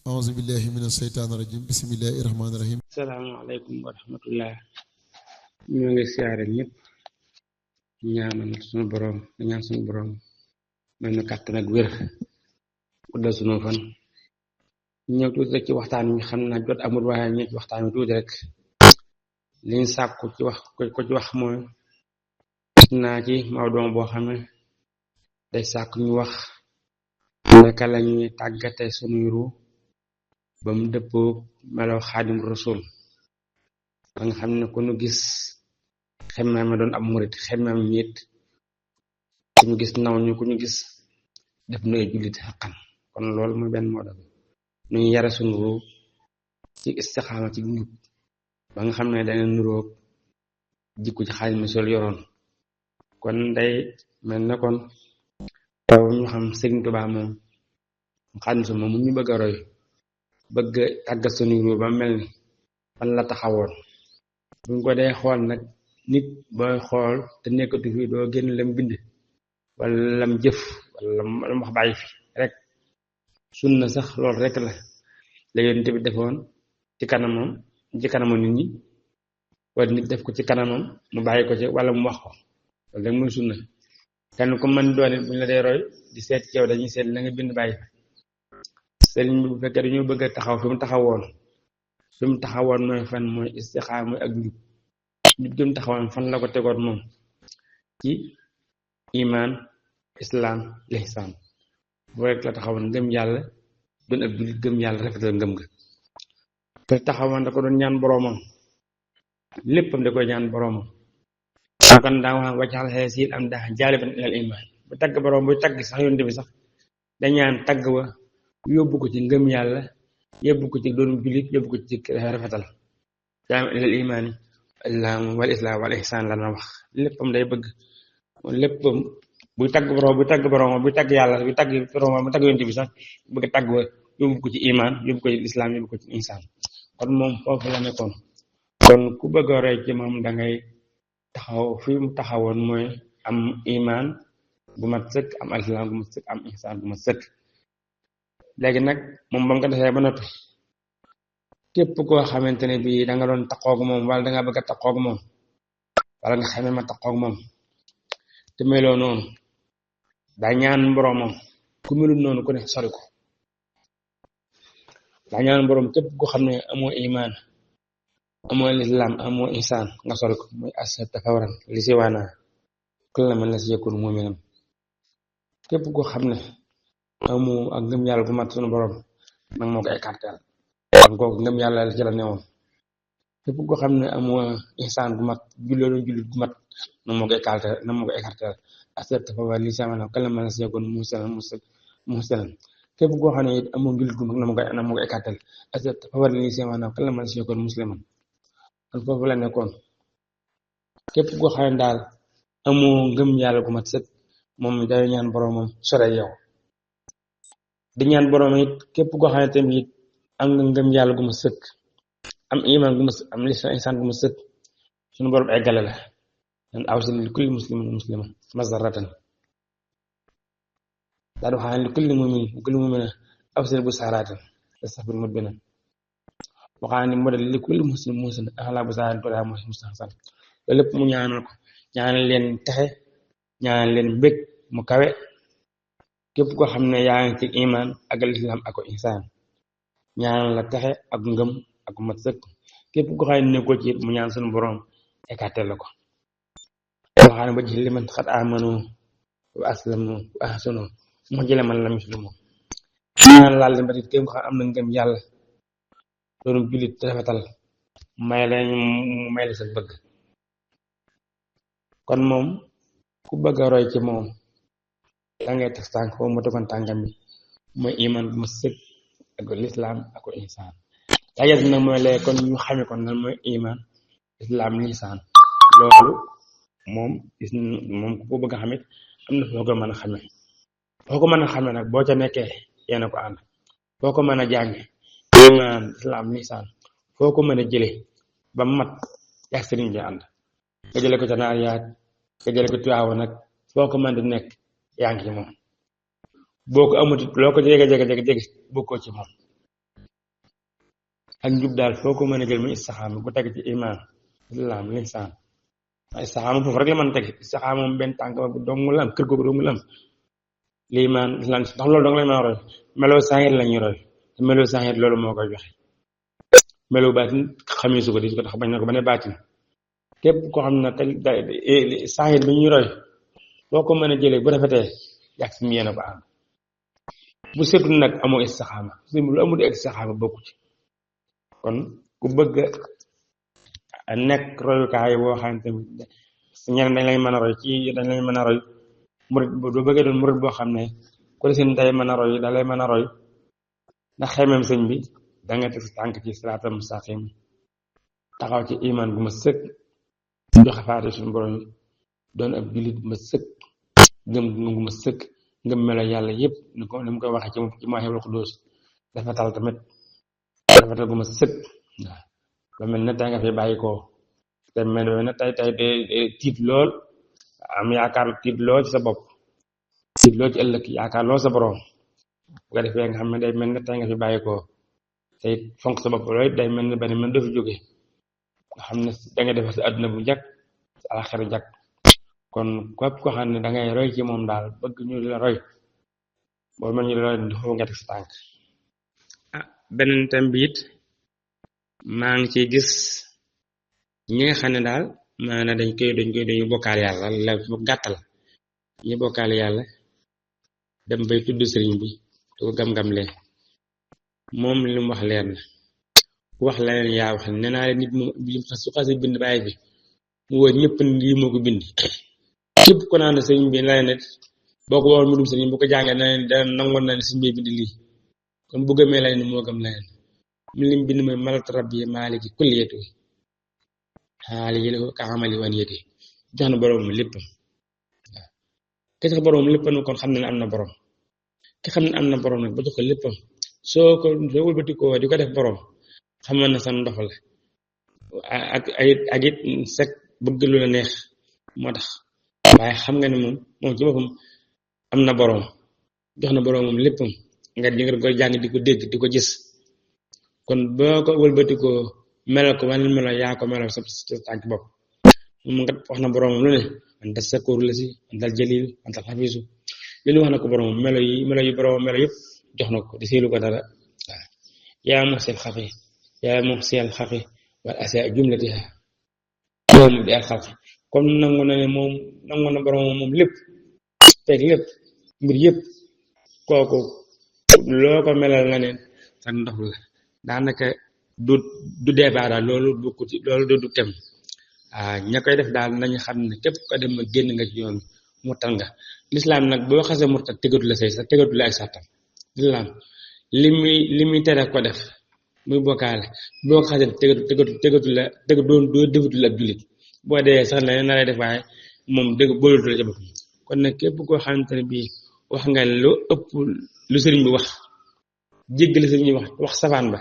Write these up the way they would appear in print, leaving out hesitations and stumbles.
أعوذ بالله من الشيطان الرجيم بسم الله الرحمن الرحيم salaamaaleykum wa rahmatullah ñoo ngi siyaare ñëpp ñaanal suñu borom ñaan suñu borom may nu kàttan ak wér guddal suñu fan ñëw tuuti rek ci waxtaan wi xam naa jot amul waaye ñëw ci waxtaan wi tuuti rek liñ sàkku ci wax ko ci wax mooy gis naa ci mawduu boo xam ne day sàkk ñu wax naka la ñuy tàggate suñuy ru ba mu dëppoo melaw xaadim rasul ba nga xam ne ku ñu gis xemmem ma doon ab murit xemmem ñit ku ñu gis naw ñu ku ñu gis def na ay jullit xaqan kon loolu mooy benn moo doon ñu yare suñu ru ci istixaama ci njub ba nga xam ne dana nuroog jikko ci xaadim rasul yoroon kon day mel na kon taw ñu xam Sëriñ Tuubaa moom xaadim rasul moom mu ñu bëgg a roy bëgg tàggat suñu ru ba mel ni fan la taxawoon buñ ko dee xool nag nit booy xool te nekkatu fi doo génn lam bind wala lam jëf wala lam wax bàyyi fi rek sunna sax loolu rek la yonent bi defoon ci kanamam nit ñi wala nit def ko ci kanamam mu bàyyi ko ci wala mu wax ko loolu rek mooy sunna kenn ku mën doon it buñ la dee roy di seet ci yow dañuy seet la nga bind bàyyi fi sëriñ bi bu fekkee dañoo bëgg a taxaw fi mu taxawoon mooy fan mooy istixaama ak njub gëm taxawoon fan la ko tegoon moom ci iman islam lihsaan boo rek la taxawoon gëm yàlla doon ab jullit gëm yàlla rafetal ngëm ga te taxawoon da ko doon ñaan boroomam léppam da koy ñaan boroomam kon daa wax waccaxal xee siil am daa jaaliban ilal iman bu tagg boroom buy tagg sax yonent bi sax da ñaan tagg wa yóbbu ko ci ngëm yàlla yóbbu ko ci doon jullit yóbbu ko ci rafetal jaam ilal imaani wal islaam wal ihsaan la na wax léppam day bëgg léppam buy tagg borom buy tagg yàlla buy tagg borom bu tagg yonent bi sax bëgg tagg wa yóbbu ko ci imaan yóbbu ko ci islaam yóbbu ko ci ihsaan kon moom foofu la nekkoon kon ku bëgg a roy ci moom dangay taxaw fi mu taxawoon mooy am imaan bu mat sëkk am islaam bu mat sëkk am ihsaan bu mat sëkk léegi nag moom ba mu ko defee ba noppi képp koo xamante ne bii da nga doon taqoog moom wala da nga bëgg a taqoog moom wala nga xamee ma taqoog moom te meloo noonu daa ñaan boroomam ku melul noonu ku ne sori ko daa ñaan boroom képp koo xam ne amoo imaan amoo lislaam amoo ihsaan nga sori ko muy asata fawran li si waana kulla man la si yëkkul mu'minan képp koo xam ne amu ak ngëm yàlla gu mat sunu borom nag moo ko écartel kon kooku ngëm yàlla la ci la newoon képp koo xam ne amu ihsaan gu mat jullit gu mat nag moo ko écartel asset fa wa li samana kala man yakun muhsanan képp koo xam ne it amu jullit gu mat nag moo ko écartel asset fa wa li samana kala man yakun musliman kon foofu la nekkoon képp koo xam ne daal amu ngëm yàlla gu mat sët moom day ñaan boromam sore yow di ñaan borom it képp koo xam ne tamit am nga ngëm yàlla gu ma sëkk am iman gu ma sëkk am lisaan gu ma sëkk suñu borom eggale la nan awsil li kulli muslimin muslima mazaratan daa du xaan li kulli mu'mina awsil bu saaratan safir mudbina waxaan ni modal li kulli muslim musin axla bu saaratan tola mo mustahsan loolu lépp mu ñaanal ko ñaanal leen texe ñaanal leen mbég mu kawe képp koo xam ne yaa ngi ci iman ak lislaam ak ihsaan ñaan la texe ak ngëm ak mat sëkk képp koo xam ne nekkoo ci mu ñaan suñu borom écarté la ko waxaane ba ji liman xat amanu wa aslamu wa ahsanu mu jële man lam yuslimu ñaan laal leen ba képp koo xam am na ngëm yàlla doonu jullit te rafetal may la sa bëgg kon moom ku bëgg a roy ci moom da ngay teg tànk foofu mu tegoon tànkam bi mooy iman bu ma sëkk ak lislaam ak ihsaan laajal nag mooy léegi kon ñu xame kon lan mooy iman islaam lihsaan loolu moom ku ko bëgg a xamit am na foo ko mën a xame foo ko mën a xame nag boo ca nekkee yéena ko ànd foo ko mën a jànge iman islaam lihsaan foo ko mën a jële ba mat yak sëriñ bi ànd nga jële ko ca naar yaat nga jële ko tuwaaw nag foo ko mën di nekk yaa ngi ci moom boo ko amutit loo ko jege bokkoo ci moom ak njub daal foo ko mën a jël muy istixaama bu teg ci iman islam linsaan istixaama foofu rek la mën a teg istixaama moom benn tànk ba bu dong la am kër googu dong la am liimaan islam ndax loolu dong lañ mën a roy meloo saahir lañuy roy te meloo saahir loolu moo koy joxe meloo baatin xamee su ko di su ko tax bañ na ko ba ne baatin képp koo xam ne te saahir bi ñuy roy foo ko mën a jëlee bu rafetee yàgg si mu yéen a ko am bu setul nag amoo istixaama lu amul istixaama bokku ci kon ku bëgg a nekk royukaay boo xamante ne ñeneen dañ lay mën a roy ci dañ lay mën a roy murid boo bëggee doon murid boo xam ne ku la seen day mën a roy da lay mën a roy ndax xemeem sëñ bi da nga teg sa tànk ci siraatal mustaqim taxaw ci iman bu ma sëkk joxe faate suñu borom yi doon ab jullit bu ma sëkk gëm gu ma sëkk ngëm melo yàlla yépp ni mu koy waxee ci Mawaahibul Quddus rafetal tamit rafetal gu ma sëkk waaw ba mel ne tey nga fi bàyyi ko te mel ne tey tiit lool am yaakaar tiit lool ci sa bopp tiit lool ci ëllëg yaakaar lool sa borom bu ko defee nga xam ne day mel ne tey nga fi bàyyi ko te fonk sa bopp lool day mel ne bari mën doo fi jóge nga xam ne da nga defar sa àdduna bu njëkk sa alaxira njëkk kon képp koo xam ne da ngay roy ci moom daal bëgg ñu la roy boo mel ñu la roy di foofu nga teg sa tànk beneen thème bi it maa ngi ciy gis ñi nga xam ne daal maanaam dañu bokkaal yàlla la bu gàttal ñu bokkaal yàlla dem bay tudd sëriñ bi du ko gam-gamlee moom li mu wax leer na ku wax leneen yaa wax nee naa leen nit moom su xasee bind bàyyi bi mu wóor ñëpp lii moo ko bind képp ko naan sëriñ bi la ne boo ko waxoon mu dum sëriñ bu ko jàngee na leen dana nangoon na ne sëriñ bi bind lii kon bu gëmee lay ne moo gëm leneen mu lim bind mooy malat rabbi maaliki kulliyatu xaali yële ko ka amali wan yéete jox na borom léppam waaw ke sax borom léppam kon xam ne am na borom ki xam ne am na borom nag ba jox ko léppam soo wëlbatikoo di ko def borom xamal na sam ndox la ak it sek bëgg lu la neex moo tax waaye xam nga ne moom ci boppam am na borom jox na boromam léppam nga di nga koy jàng di ko dégg di ko gis kon boo ko wëlbatikoo melal ko waneen melo yaa ko melal sa tànk bopp moom nga wax na boromam lu ne anta sakoor la si antal jalil antal xafiisu li ñu wax na ko boromam melo yi boromam melo yëpp jox na ko di seelu ko dara waaw yaa moom seel xaqi yaa moom seel xaqi wala asa jumlatiha moom di al xaqi comme nangu na boromam moom lépp teg lépp mbir yëpp kooku loo ko melal nga neen sax ndox la daanaka du débat daal loolu du tem ña koy def daal nañu xam ne képp ko dem ma génn nga ci yoon murtal nga lislaam nag boo xasee murtal tegatu la say sax tegatu la ay sàttam lislaam li muy tere ko def muy bokkaale boo ko xasee tegatu la doo defatu la ab jullit boo dee sax la na lay def waaye moom dëgg boolatu la ca boppam kon nag képp koo xamante ne bii wax nga lu ëpp lu sëriñ bi wax jéggal sëriñ bi wax safaan ba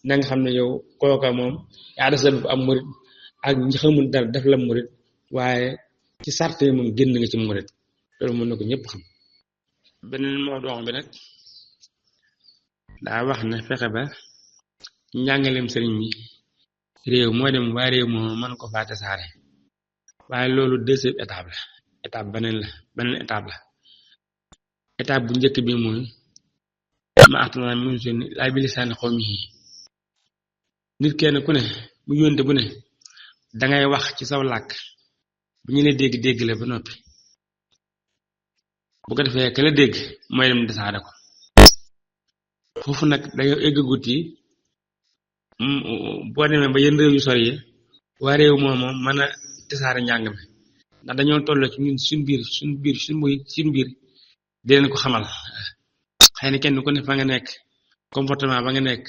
na nga xam ne yow kooka moom yaa des la am murit ak ñi xamul dara def la murit waaye ci sart yi moom génn nga ci murit loolu mën na ko ñëpp xam beneen moo dox bi nag daa wax ne fexe ba njàngaleem sëriñ bi réew moo dem waa réew moo mën ko faate saare waaye loolu deuxième étape beneen étape la étape bu njëkk bi mooy ma axtana min suni laa bi lisaani xawmihi nit kenn ku ne mu yónte bu ne dangay wax ci saw làkk bu ñu la dégg la ba noppi bu ko defee ka la dégg mooy dem desaare ko foofu nag dañoo eggagut yi boo demee ba yenn réew yu sori yi waa réew moomu mën a desaare njàng mi ndax dañoo toll ci ñun suñ biir di leen ko xamal xëy na kenn ku ne fa nga nekk comportement ba nga nekk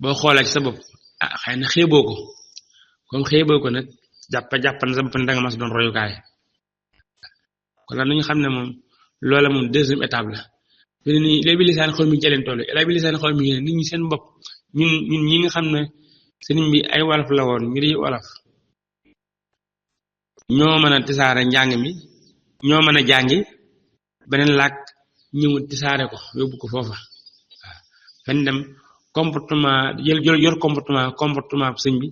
boo xoolee ci sa bopp xëy na xeeboo ko comme xeeboo ko nag jàpp na sa bopp ne danga mas doon royukaay kon nag nañu xam ne moom loola moom deuxième étape la fii nii léegi lisaan xol mi ci leen toll léegi lisaan xol mi nit ñi seen bopp ñun ñi nga xam ne sëriñ bi ay wolof la woon mbiri wolof ñoo mën a tisaare njàng mi ñoo mën a jàngi beneen làkk ñëw tisaare ko yóbbu ko foofa waaw fan dem comportement yor comportement sëñ bi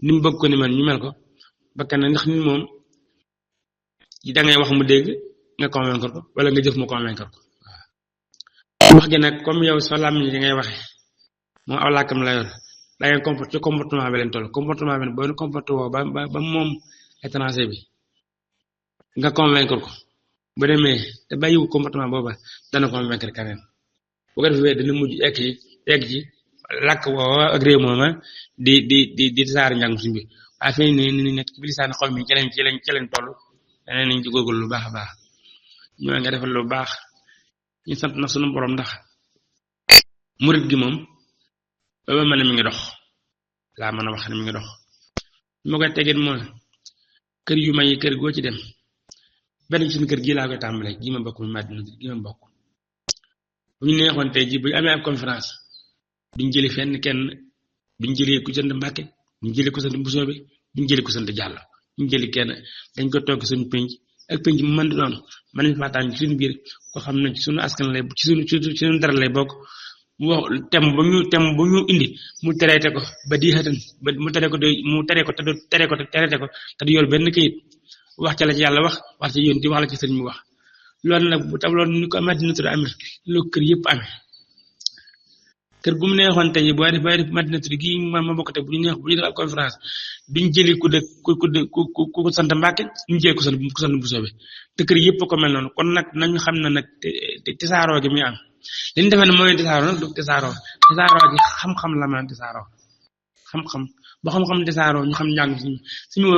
ni mu bëgg ko ni man ñu mel ko ba kenn ndax nit moom da ngay wax mu dégg nga convaincre ko wala nga jëf mu convaincre ko waaw wax gi nag comme yow sa làmmiñ yi ngay waxe moom aw làkkam la yor da ngay comporte ci comportement bi leen toll comportement bi boo comporté woo ba moom étranger bi nga convaincre ko bu demee te bàyyiwu comportement booba dana convaincre quand même bu ko defee dana mujj egg ci làkk woo ak réew mooma di saar njàng suñ bi waaye fi ni nekk ci bilisaan xaw mi ci lañ toll danee nañ ci góorgóorlu lu baax a baax ñoo nga defal lu baax ñu sant na sunu borom ndax murit gi moom ba mën a mi ngi dox laa mën a wax ne mi ngi dox moo koy tegeen mooy kër yu may kër goo ci dem benn ci suñu kër gii laa koy tàmbalee gi ma bokk mu Madina gi ma bokk bu ñu neexoon tey ji bu ñu amee ab conférence duñ jëli fenn kenn duñ jëli ku sant Mbàkke duñ jëli ku sant Mbusoobe duñ jëli ku sant Jàllo duñ jëli kenn dañ ko toog suñu penc ak penc mu mën di doon mën nañ faataan ci suñu biir ko xam ne ci suñu askan lay ci suñu dara lay bokk mu wax tem bu ñu indi mu traité ko ba di xatan ba mu tere ko te du yor benn kayit wax ca la ci yàlla wax ci yoon di wax la ci sëriñ mu wax loolu nag bu tam loolu ni ko Madina Touré amee loolu kër yëpp amee kër gu mu neexoon tey booy def Madina Touré gii ma bokk te bu ñu def ak conférence duñ jëli ku sant Mbàkke duñ jëli ku sant Mbusoobe te kër yëpp ko mel noonu kon nag nañu xam ne nag tisaaroo gi muy am li ñu defee ne mooy tisaaroo nag du tisaaroo gi xam-xam la mën a tisaaroo xam-xam ba xam-xam tisaaroo ñu xam njàng suñu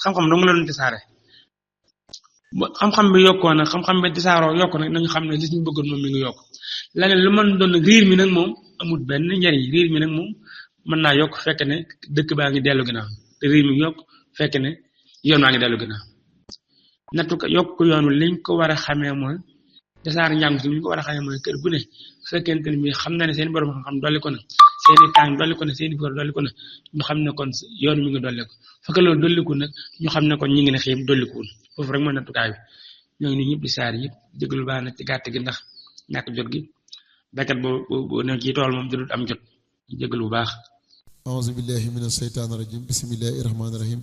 xam-xam dong la doon tisaare xam-xam bi yokkoo nag xam-xam bi tisaaroo yokku nag nañu xam ne li suñu bëggoon moom mi ngi yokk leneen lu mën doon nag riir mi nag moom amul benn njariñ riir mi nag moom mën naa yokk fekk ne dëkk baa ngi dellu ginnaaw te riir mi yokk fekk ne yoon waa ngi dellu ginnaaw nattu ko yokk yoon wi liñ ko war a xamee mooy tisaar njàng si liñ ko war a xamee mooy kër gu ne fekkente ne bi xam na ne seen borom xam-xam dolli ko na seeni tàng dolli ko na seeni góor dolli ko na ñu xam ne kon yoon mi ngi dolli ko fekk loolu dolliku nag ñu xam ne kon ñi ngi ne xiim dollikuwul foofu rek mooy nattukaay bi ñoo ngi nii ñëpp di saar ñëpp jégalu baax nag ci gàtt gi ndax ñàkk jot gi baykat boo ne ci tool moom dudut am jot jégalu bu baax a'uuzu billahi mina shaytaani rajim bismillahi rahmaani rahim